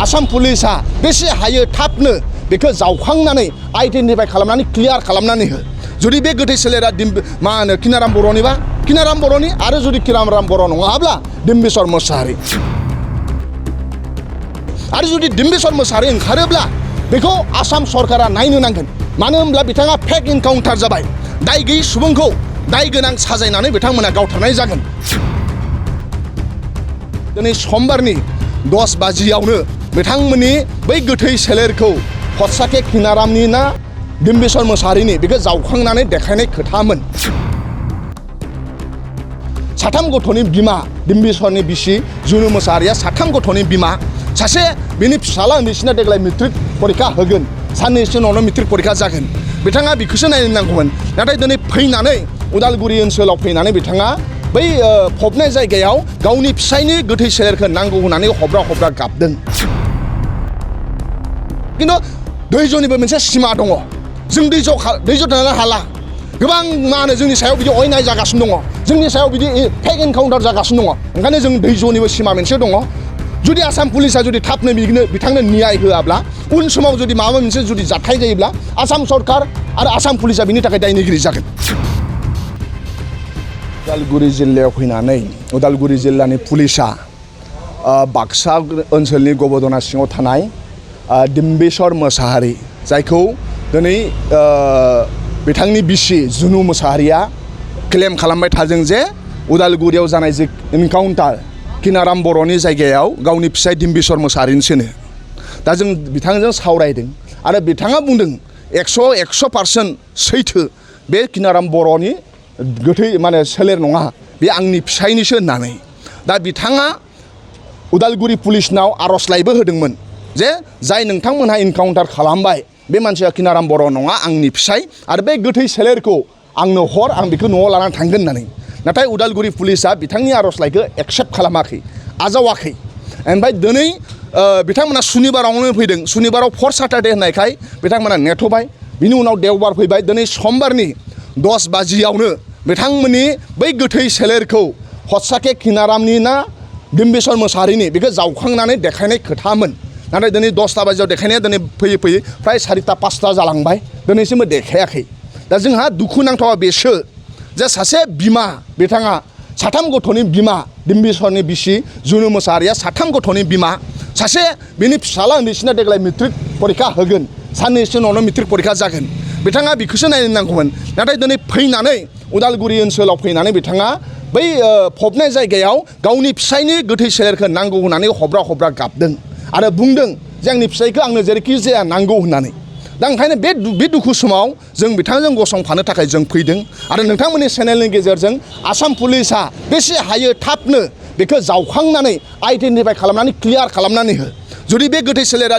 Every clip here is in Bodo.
आसाम पुलिसा बेसे हायो थाबनो बेखौ जावखांनानै आइडेन्टिफाइ खालामनानै क्लियार खालामनानै हो जुदि बे गोथै सोलेरा मा होनो किनाराम बर'निबा किनाराम बर'नि आरो जुदि किनाराम बर' नङाब्ला डिम्बिस्वर मोसाहारि आरो जुदि डिम्बिस्वर मोसाहारि ओंखारोब्ला बेखौ आसाम सरकारा नायनो नांगोन मानो होनब्ला बिथाङा फेक एनकाउन्टार जाबाय दाय गैयै सुबुंखौ दाय गोनां साजायनानै बिथांमोना गावथारनाय जागोन दिनै समबारनि 10 बाजियावनो बिथांमोननि बै गोथै सोलेरखौ हत्साके किनारामनि ना डिम्बिस्वर मोसाहारिनि बेखौ जावखांनानै देखायनाय खोथामोन साथाम गथ'नि बिमा डिम्बिस्वरनि बिसि जुनु मोसाहारिया साथाम गथ'नि बिमा सासे बिनि फिसाला उन्दैसिना देग्लाय मेट्रिक परीक्षा होगोन साननैसो उनावनो मेट्रिक परीक्षा जागोन बिथाङा बेखौसो नायनो नांगौमोन नाथाय दिनै फैनानै उदालगुरि ओनसोलाव फैनानै बिथाङा बै फबनाय जायगायाव गावनि फिसायनि गोथै सोलेरखौ नांगौ होननानै हब्रा गाबदों खिन्थु दैजनिबो मोनसे सिमा दङ जों दैज थानो हाला गोबां मा होनो जोंनि सायाव बिदि अयनाय जागासिनो दङ जोंनि सायाव बिदि फेक एनकाउन्टार जागासिनो दङ ओंखायनो जों दैजनिबो सिमा मोनसे दङ जुदि आसाम पुलिसा जुदि थाबनो बिथांनो न्याय होआब्ला उन समाव जुदि माबा मोनसे जुदि जाथाय जायोब्ला आसाम सरकार आरो आसाम पुलिसा बिनि थाखाय दायनिगिरि जागोन उदालगुरि जिल्लायाव फैनानै उदालगुरि जिल्लानि पुलिसा बाक्सा ओनसोलनि गबदना सिङाव थानाय डिम्बिस्वर मोसाहारि जायखौ दिनै बिथांनि बिसि जुनु मोसाहारिया क्लेम खालामबाय थादों जे उदालगुरियाव जानाय जे एनकाउन्टार किनाराम बर'नि जायगायाव गावनि फिसाय डिम्बिस्वर मोसाहारिनिसोनो दा जों बिथांजों सावरायदों आरो बिथाङा बुंदों 100% सैथो बे किनाराम बर'नि गोथै माने सोलेर नङा बे आंनि फिसायनिसो होननानै दा बिथाङा उदालगुरि पुलिसनाव आर'जलाइबो होदोंमोन जे जाय नोंथांमोनहा एनकाउन्टार खालामबाय बे मानसिया किनाराम बर' नङा आंनि फिसाय आरो बे गोथै सोलेरखौ आंनो हर आं बेखौ न'आव लानानै थांगोन होननानै नाथाय उदालगुरि पुलिसा बिथांनि आर'जलाइखौ एक्सेप्ट खालामाखै आजावाखै ओमफ्राय दिनै बिथांमोना सुनिबारावनो फैदों सुनिबाराव 4 सैटारडे होननायखाय बिथांमोना नेथ'बाय बिनि उनाव देवबार फैबाय दिनै समबारनि 10 बाजियावनो बिथांमोननि बै गोथै सोलेरखौ हत्साके किनारामनि ना डिम्बिस्वर मोसाहारिनि बेखौ जावखांनानै देखायनाय खोथामोन नाथाय दिनै 10टा बाजियाव देखायनाया दिनै फैयै फ्राय 4टा 5टा जालांबाय दिनैसिमबो देखायाखै दा जोंहा दुखु नांथावा बेसो जे सासे बिमा बिथाङा साथाम गथ'नि बिमा डिम्बिस्वरनि बिसि जुनु मोसाहारिया साथाम गथ'नि बिमा सासे बिनि फिसाला उन्दैसिना देग्लाय मेट्रिक परीक्षा होगोन साननैसो उनावनो मेट्रिक परीक्षा जागोन बिथाङा बेखौसो नायनो नांगौमोन नाथाय दिनै फैनानै उदालगुरि ओनसोलाव फैनानै बिथाङा बै फबनाय जायगायाव गावनि फिसायनि गोथै सोलेरखौ नांगौ होननानै हब्रा गाबदों आरो बुंदों जे आंनि फिसायखौ आंनो जेरैखि जाया नांगौ होननानै दा ओंखायनो बे दुखु समाव जों बिथांजों गसंफानो थाखाय जों फैदों आरो नोंथांमोननि चेनेलनि गेजेरजों आसाम पुलिसा बेसे हायो थाबनो बेखौ जावखांनानै आइडेन्टिफाइ खालामनानै क्लियार खालामनानै हो जुदि बे गोथै सोलेरा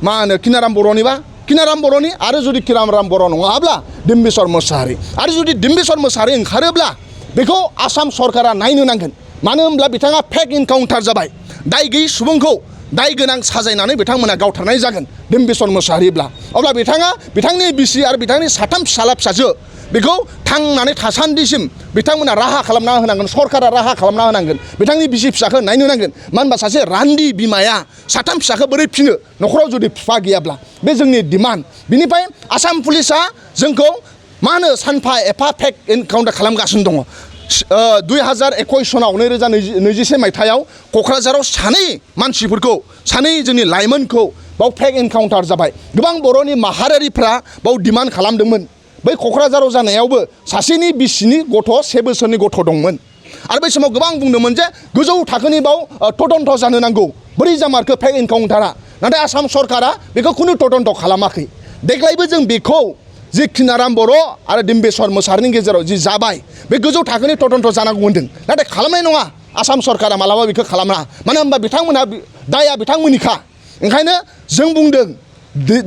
मा होनो किनाराम बर'निबा किनाराम बर'नि आरो जुदि किनाराम बर' नङाब्ला डिम्बिस्वर मोसाहारि आरो जुदि डिम्बिस्वर मोसाहारि ओंखारोब्ला बेखौ आसाम सरकारा नायनो नांगोन मानो होनब्ला बिथाङा फेक एनकाउन्टार जाबाय दाय गैयै सुबुंखौ दाय गोनां साजायनानै बिथांमोना गावथारनाय जागोन डिम्बिस्वर मोसाहारिब्ला अब्ला बिथांनि बिसि आरो बिथांनि साथाम फिसाला फिसाजो बेखौ थांनानै थासान्दिसिम बिथांमोना राहा खालामना होनांगोन सरकारा राहा खालामना होनांगोन बिथांनि बिसि फिसाखौ नायनो नांगोन मानो होनबा सासे रान्दि बिमाया साथाम फिसाखौ बोरै फिनो न'खराव जुदि बिफा गैयाब्ला बे जोंनि डिमान्ड बिनिफ्राय आसाम पुलिसा जोंखौ मा होनो सानफा एफा फेक एनकाउन्टार खालामगासिनो दङ 2021 सनाव 2021 मायथाइयाव क'क्राझाराव सानै जोंनि लाइमोनखौ बाव फेक एनकाउन्टार जाबाय गोबां बर'नि माहारियारिफ्रा बाव डिमान्ड खालामदोंमोन बै क'क्राझाराव जानायावबो सासेनि बिसिनि गथ' 7 बोसोरनि गथ' दंमोन आरो बै समाव गोबां बुंदोंमोन जे गोजौ थाखोनि बाव तदन्त जानो नांगौ बोरै जामारखो फेक एनकाउन्टारा नाथाय आसाम सरकारा बेखौ खुनु तदन्त खालामाखै देग्लायबो जों बेखौ जे किनाराम बर' आरो डिम्बिस्वर मोसाहारिनि गेजेराव जि जाबाय बे गोजौ थाखोनि तदन्त जानांगौ होनदों नाथाय खालामनाय नङा आसाम सरकारा मालाबा बेखौ खालामा मानो होनबा बिथांमोनहा दाया बिथांमोननिखा ओंखायनो जों बुंदों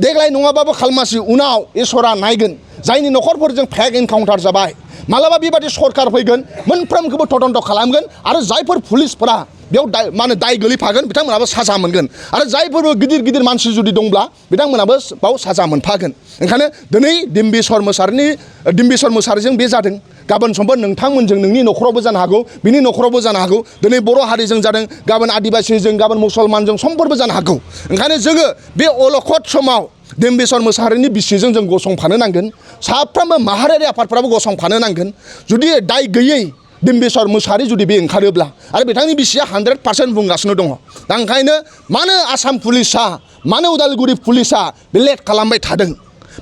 देग्लाय नङाबाबो खालमासि उनाव इसोरा नायगोन जायनि न'खरफोरजों फेक एनकाउन्टार जाबाय मालाबा बेबादि सरकार फैगोन मोनफ्रोमखौबो तदन्त खालामगोन आरो जायफोर पुलिसफोरा बेयाव दाय गोलैफागोन बिथांमोनाबो साजा मोनगोन आरो जायफोर गिदिर मानसि जुदि दंब्ला बिथांमोनाबो बाव साजा मोनफागोन ओंखायनो दिनै डिम्बिस्वर मोसाहारिजों बे जादों गाबोन समफोर नोंथांमोनजों नोंनि न'खरावबो जानो हागौ बिनि न'खरावबो जानो हागौ दिनै बर' हारिजों जादों गाबोन आदिबासिजों गाबोन मुसलमानजों समफोरबो जानो हागौ ओंखायनो जोङो बे अलखद समाव डिम्बेश्वर मोसाहारिनि बिसिजों जों गसंफानो नांगोन साफ्रोमबो माहारियारि आफादफ्राबो गसंफानो नांगोन जुदि दाय गैयै डिम्बेश्वर मोसाहारि जुदि बे ओंखारोब्ला आरो बिथांनि बिसिया 100% बुंगासिनो दङ दा ओंखायनो मानो आसाम पुलिसा मानो उदालगुरि पुलिसा बे लेट खालामबाय थादों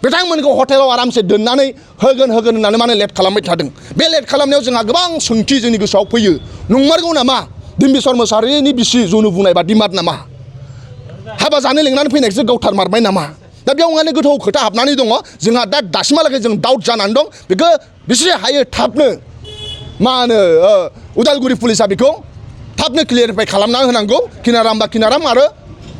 बिथांमोनखौ हटेलाव आरामसे दोननानै होगोन होननानै मानो लेट खालामबाय थादों बे लेट खालामनायाव जोंहा गोबां सोंथि जोंनि गोसोआव फैयो नंमारगौ नामा डिम्बेश्वर मोसाहारिनि बिसि जनु बुंनाय बादि मार नामा हाबा जानो लेंनानै फैनायसो गावथारमारबाय नामा दा बेयाव माने गोथौ खोथा हाबनानै दङ जोंहा दा दासिमहालागै जों डाउट जानानै दं बेखौ बिसोर हायो थाबनो मा होनो उदालगुरि पुलिसा बेखौ थाबनो क्लियारिफाइ खालामना होनांगौ किनाराम बा किनाराम आरो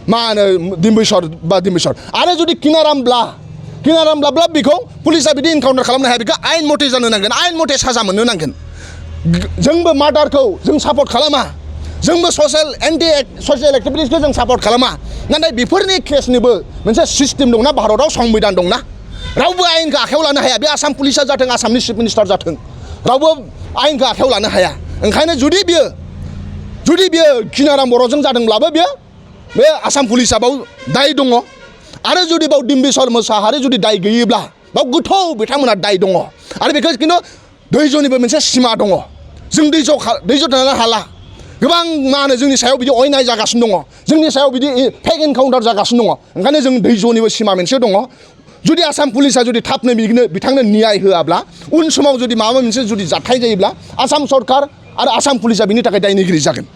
मा होनो डिम्बेश्वर बा डिम्बेश्वर आरो जुदि किनारामब्ला बेखौ पुलिसा बिदि इनकाउन्टार खालामनो हाया बेखौ आयेन मथे जानो नांगोन आयेन मथे साजा मोननो नांगोन जोंबो मार्डारखौ जों सापर्ट खालामा जोंबो ससियेल एक्टिभिटिसखौ जों सापर्ट खालामा नाथाय बेफोरनि केसनिबो मोनसे सिस्टेम दंना भारताव संबिधान दंना रावबो आयेनखौ आखायाव लानो हाया बे आसाम पुलिसा जाथों आसामनि चिफ मिनिस्टार जाथों रावबो आयेनखौ आखायाव लानो हाया ओंखायनो जुदि बियो किनाराम बर'जों जादोंब्लाबो बे आसाम पुलिसा बाव दाय दङ आरो जुदि बाव डिम्बेश्वर मोसाहारि जुदि दाय गैयोब्ला बाव गोथौ बिथांमोना दाय दङ आरो बेखौ खिन्थु दैजनिबो मोनसे सिमा दङ जों दैज थानो हाला गोबां मा होनो जोंनि सायाव बिदि अयनाय जागासिनो दङ जोंनि सायाव बिदि फेक एनकाउन्टार जागासिनो दङ ओंखायनो जों दैजनिबो सिमा मोनसे दङ जुदि आसाम पुलिसा जुदि थाबनो बिथांनो न्याय होआब्ला उन समाव जुदि माबा मोनसे जुदि जाथाय जायोब्ला आसाम सरकार आरो आसाम पुलिसा बिनि थाखाय दायनिगिरि जागोन